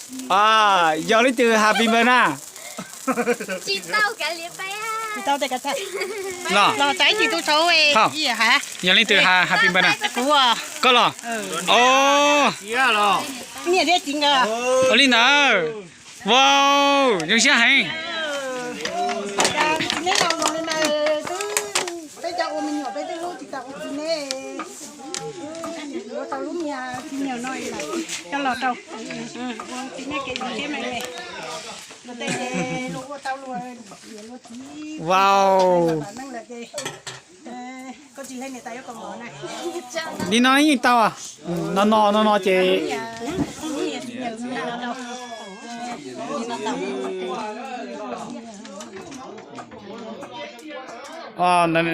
Yog leej twg happy birthday na? Los, yog leej twg happy birthday na? Koj los? Ua li ntawd. Wow, zoo siab heev. Wow. Li no yeej tau. No no no no ces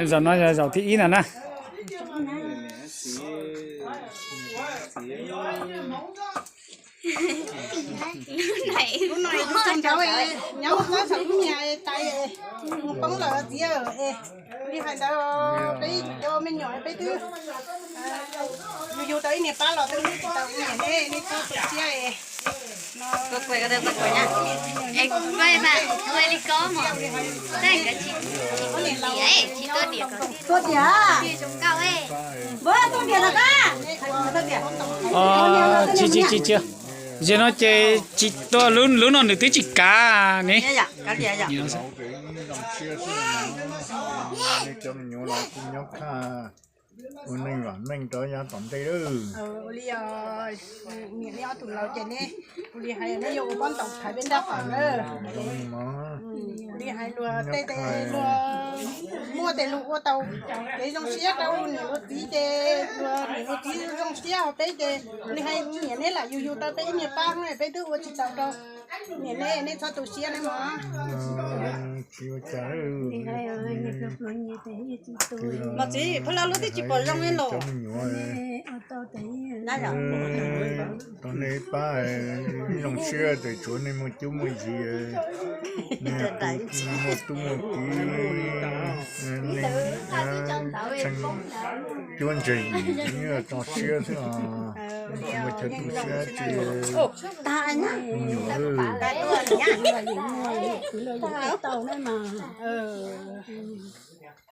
zaum no yog zaum thib ib no na. Lub no kuv tso nrauv, nyob mus txog saum lub niag tais mus poob lawm txiv. Li hais ntawd peb cov me nyuam peb twb yug yug tau ib niag pab los twb tsis tau ua niam ne, nej txhob tu siab. Tua tiag, npawg, tua tiag los koj. Tsis tsis tsis, yog no ces tsis tua, lub no nws twb tsis kav ne. Cov me nyuam los kuj nyob kaj, ua neej vam meej rau yav tom ntej lawm. Ua li, niam nej ob tug laus ces neb ua li hais nej yuav ua pob ntaus thaiv peb nrab qhov na. Ua li hais luag tej tes luag muaj tes lus ua tau kev zoo siab rau niam luag txiv ces luag niam luag txiv zoo siab hos peb ces ua li hais niam neb lam yug yug tau peb ib niag pab, peb twb ua tsis tau rau niam neb, neb txhob tu siab nawb mog. Los txiv, pha la lub twb tsis pom zoo li los. Tau nej pab, zoo siab ces tshuav nej muaj cuab muaj yig, nej muaj tub muaj kiv, nej tshee cuab ntseeg yim, tso siab xwb os. Muaj chaw tu siab ces me nyuam.